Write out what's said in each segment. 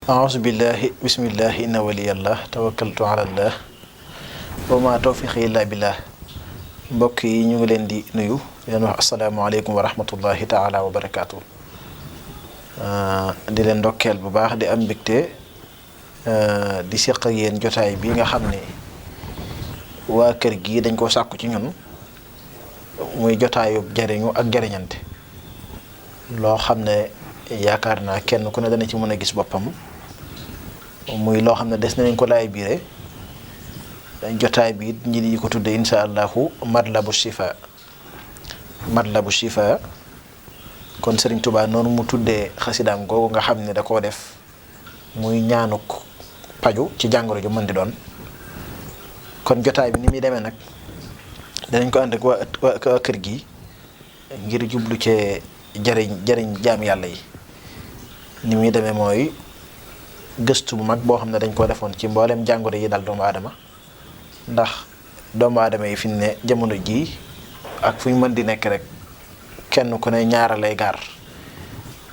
aouzu billahi bismillahi inna waliyallah tawakkaltu ala allah wa ma tawfiqi illa billah. mbokk yi ñu ngi leen di nuyu leen wax asalaamaaleykum wa rahmatullahi taala wa barakaatu. di leen ndokkeel bu baax di am mbégte di seq ak yéen jotaay bi nga xam ne waa kër gi dañ koo sàkku ci ñun muy jotaayu jariñu ak jariñante loo xam ne yaakaar naa kenn ku ne dana ci mën a gis boppam muy loo xam ne des nañ ko laay biire jotaay bi it ñi di ko tudde insha allahu matlabu shifa kon Sëriñ Tuubaa noonu mu tuddee xasidaam googu nga xam ne da koo def muy ñaanuk paju ci jàngoro ju mën di doon. kon jotaay bi ni muy demee nag danañ ko ànd ak waa kër gi ngir jublu ci jariñ jaam yàlla yi. ni muy demee mooy gëstu bu mag boo xam ne dañ koo defoon ci mboolem jàngoro yi dal doomu aadama ndax doomu aadama yi fi ne jamono jii ak fu ñu mën di nekk rek kenn ku ne ñaara lay gaar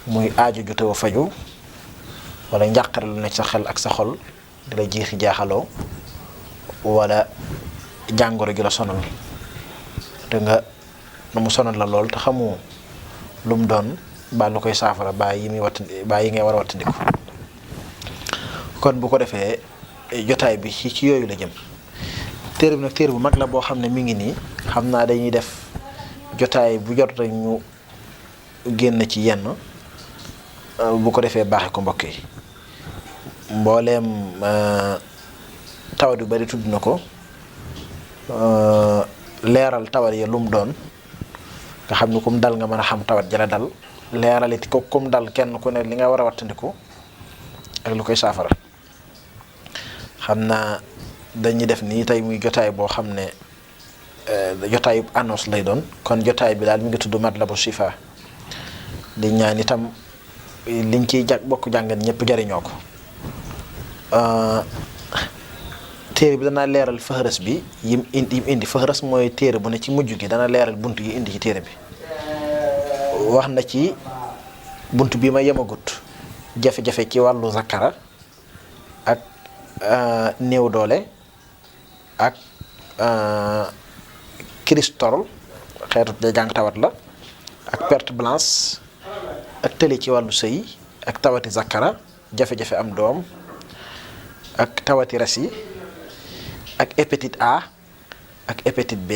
muy aaju ju taw a faju wala njàqare lu ne sa xel ak sa xol di la jiixi jaaxaloo wala jàngoro ju la sonal te nga nu mu sonal la lool te xamu lu mu doon baa lu koy saafara baa yi ngay war a wattandiku. kon bu ko defee jotaay bi ci yooyu la jëm. téere bi nag téere bu mag la boo xam ne mi ngi nii xam naa dañuy def jotaay bu jot rek ñu génn ci yenn bu ko defee baaxe ko mbokk yi. mbooleem tawat yu bari tudd na ko leeral tawat ya lu mu doon nga xam ne kum dal nga mën a xam tawat jala dal leeral it ko kum dal kenn ku ne li nga war a wattandiku ak lu koy saafara. xam naa dañuy def nii tey muy jotaay boo xam ne jotaayu annonce lay doon kon jotaay bi daal mi ngi tudd Matlabu Chifa di ñaan itam liñ ciy bokk jàngat ñëpp jariñoo ko. téere bi dana leeral fëxërës bi yim indi fëxërës mooy téere bu ne ci mujj gi dana leeral bunt yi indi ci téere bi. wax na ci bunt bi ma yemagut jafe-jafe ci wàllu zakara ak néew doole ak cholestérol xeetu jàng tawat la ak perte blanche ak tële ci wàllu sëy ak tawati zakara jafe-jafe am doom ak tawati res yi ak hépatite A ak hépatite B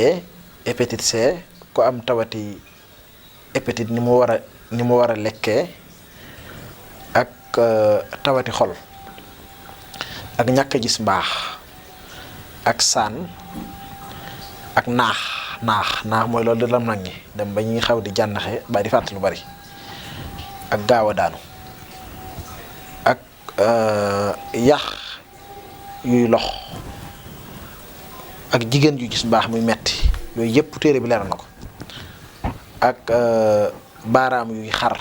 hépatite C ku am tawati hépatite ni mu war a lekkee ak tawati xol ak ñàkk a gis mbaax ak saan ak naax mooy loolu di lam nag ñi dem ba ñuy xaw di jànnaxe ba di fàtte lu bari ak gaaw a daanu ak yax yuy lox ak jigéen ju gis mbaax muy metti yooyu yëpp téere bi leeral na ko ak baaraam yuy xar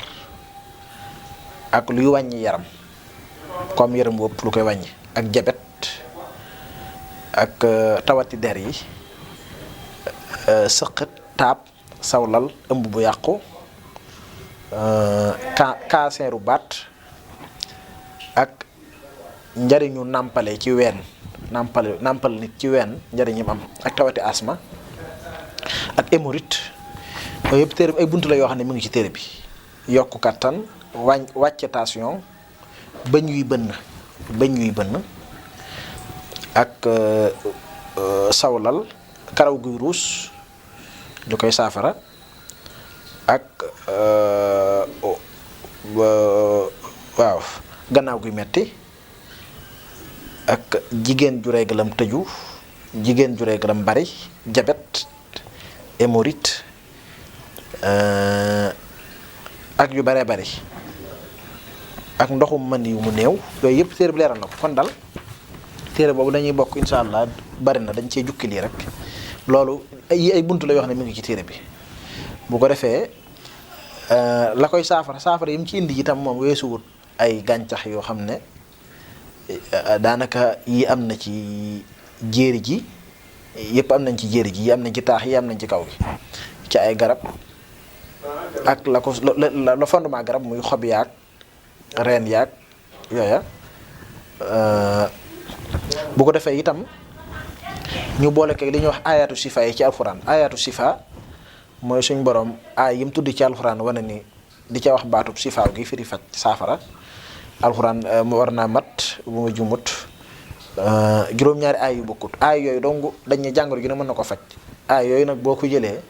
ak luy wàññi yaram comme yaram wëpp lu koy wàññi ak jabet ak tawati der yi sëqët taab sawlal ëmb bu yàqu canceru baat ak njariñu nàmpale ci ween nàmpal nit ci ween njariñim am ak tawati asma ak hémorroïde yooyu yëpp téere bi ay buntu la yoo xam ne mu ngi ci téere bi. yokku kattan wàcce tension bëñ yuy bënn ak sawlal karaw guy ruus lu koy saafara ak waaw gannaaw guy metti ak jigéen ju réglam tëju jigéen ju réglam bari jabet hémorroïde ak yu baree bari ak ndoxum mën yu mu néew yooyu yëpp téere bi leeral na ko. kon dal téere boobu dañuy bokk insha allah bari na dañ cee jukki lii rek loolu ay buntu la yoo xam ne mu ngi ci téere bi bu ko defee la koy saafara yi mu ci indi itam moom weesuwut ay gàncax yoo xam ne daanaka yi am na ci jéeri ji yëpp am nañ ci jéeri ji yi am nañ ci taax yi am nañ ci kaw gi ci ay garab ak la fondement garab muy xob yaag reen yaag yooya bu ko defee itam ñu boole ko li ñuy wax ayatu sifa yi ci alxuraan. ayatu sifa mooy suñ borom ay yim tudd ci alxuraan wane ni di ca wax baatub sifaaw gi firi faj saafara. alxuraan mu war naa mat bu ma jumut juróom-ñaari aay yu bokkut. aay yooyu dong dañ ne jàngoro gi ne mën na ko faj. aay yooyu nag boo ko jëlee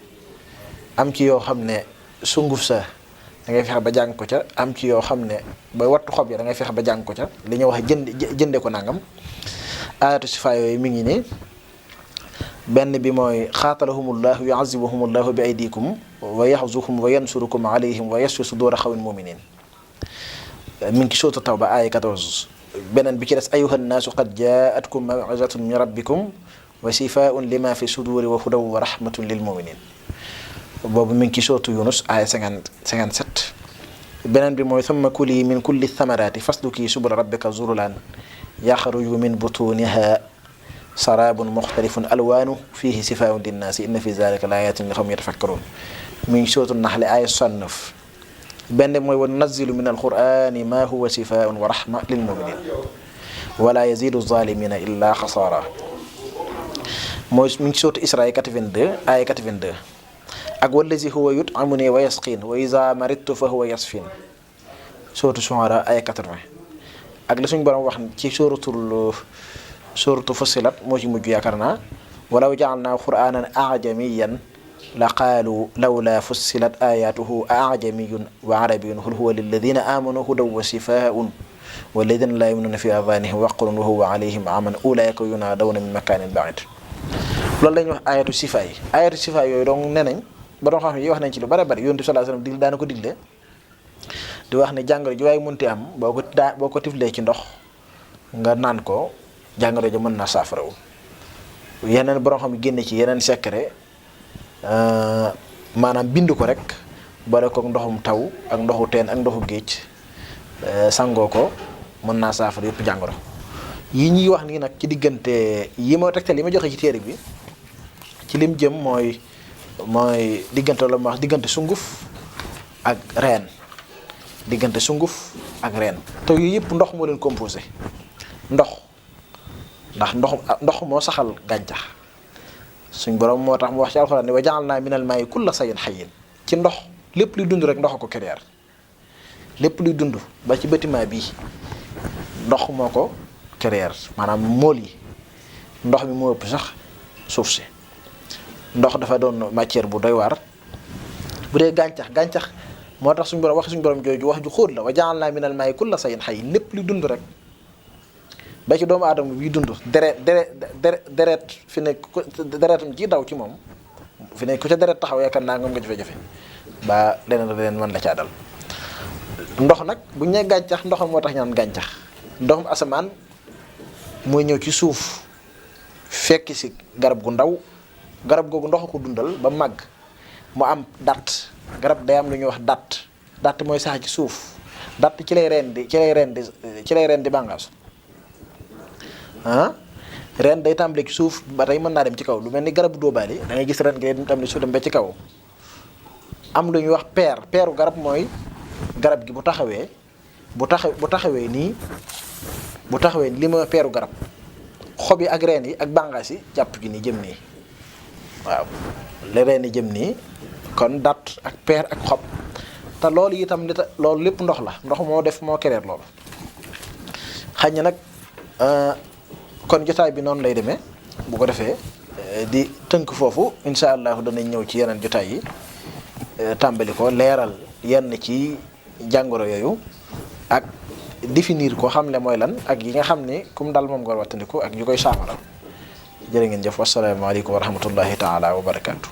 am ci yoo xam ne sunguf sa da ngay fexe ba jàng ko ca, am ci yoo xam ne ba wattu xob ya da ngay fexe ba jàng ko ca, li ñuy wax jënde ko nangam. ayatu sifa yooyu mi ngi nii benn bi mooy xaatalahumullahu yuazibuhumullahu bi aydikum wa yaxzukum wa yansurukum alayhim wa yashfi sudura xawin muminin. mi ngi ci sourate Tawba aaya 14. beneen bi ci des ayuha nnaasu qad jaatkum mawizatun min rabbikum wa shifaun lima fi suduri wa hudaw wa rahmatun lil muminin. boobu mi ngi ci sourate Yunus aaya 57. beneen bi mooy thumma kuli min kulli thamarati fasluki subula rabbika zurulan yaxruju min butuniha sarabun muxtalifun alwaanu fihi sifaun linnaasi inna fi zalika la ayatin li qawmin yatafakkarun. mi ngi sourate Nahl aaya 69. benn mooy wa nazilu min alqurani ma huwa sifaun wa rahma lil muminin wala yazidu zalimina illa xasaara. mooy mi ngi sourate Isra 82 aaya 82. ak wallazi huwa yut'imuni wa yasqin wa iza maridtu fa huwa yasfin. sourate Shu'ara aaya 80. ak la suñ borom wax ci suratu Fussilat moo ci mujj yaakaar naa walaw ja'alnaa qur'aanan a'jamiyyan la qaalu lawlaa fussilat ayatuhu a'jamiyyun wa arabiyyun qul huwa lilladhina amanu hudan wa shifaa'un walladhina laa yu'minuuna fi adhaanihim waqrun wa huwa alayhim aman ulaa'ika yunaadawna min makaanin ba'iid. loolu la ñuy wax ayatu sifa yi. ayatu sifa yooyu donc nee nañ ba doon xam ne yi wax nañ ci lu bari bari. Yonent bi sallallahu alayhi wasallam daana ko digle di wax ne jàngoro ji waaye mënti am boo ko tiflee ci ndox nga naan ko jàngoro ji mën naa saafarawu. yeneen borom xam génne ci yeneen secret maanaam bind ko rek boole ko ndoxum taw ak ndoxu teen ak ndoxu géej sangoo ko mën naa saafara yëpp jàngoro yi ñuy wax nii nag ci diggante yi ma tegtal yi ma joxe ci téere bi ci lim jëm mooy diggante la ma wax diggante sunguf ak reen. diggante sunguf ak reen te yooyu yëpp ndox moo leen composé. ndax ndox moo saxal gàncax suñ borom moo tax mu wax ci alxuraan ne wa ja'alnaa minal maa'i kulla shay'in hayyin. ci ndox lépp luy dund rek ndox ko créer. lépp luy dund ba ci bâtiment bii ndox moo ko créer maanaam mool yi ndox mi moo ëpp sax suuf si. ndox dafa doon matière bu doy waar. bu dee gàncax moo tax suñu borom wax suñu borom jooju wax ju xóot la wa ja'alnaa minal maa'i kulla shay'in hayyin. lépp luy dund rek ba ci doomu aadama bi dund deret fi ne deretam ji daw ci moom fi ne ku ca deret taxaw yaakaar naa nga jafe-jafe ba leneen mën la caa dal. ndox nag bu ñu nee gàncax ndoxam moo tax ñaan gàncax. ndoxum asamaan mooy ñëw ci suuf fekk si garab gu ndaw garab googu ndox ko dundal ba màgg mu am datt garab day am lu ñuy wax datt mooy sax ci suuf datt ci lay rendi bàngaasu ren day tàmbale ci suuf ba tey mën naa dem ci kaw lu mel ni garabu dóobaali da ngay gis ren ngay tam ni suuf dem ba ci kaw. am lu ñuy wax peeru garab mooy garab gi bu taxawee nii li ma peeru garab xob yi ak reen yi ak bàngaas yi jàpp gi nii jëm nii waaw la reen yi jëm nii kon datt ak peer ak xob te loolu itam loolu lépp ndox la ndox moo kereer loolu xëy na nag kon jotaay bi noonu lay demee bu ko defee di tënk foofu incha allah danañ ñëw ci yeneen jotaay yi tàmbali ko leeral yenn ci jàngoro yooyu ak définir ko xam ne mooy lan ak yi nga xam ne kum dal moom nga war wattandiku ak yu koy saafara jërë ngeen jëf wasalaamaaleykum wa rahmatullahi taala wa barakaatu.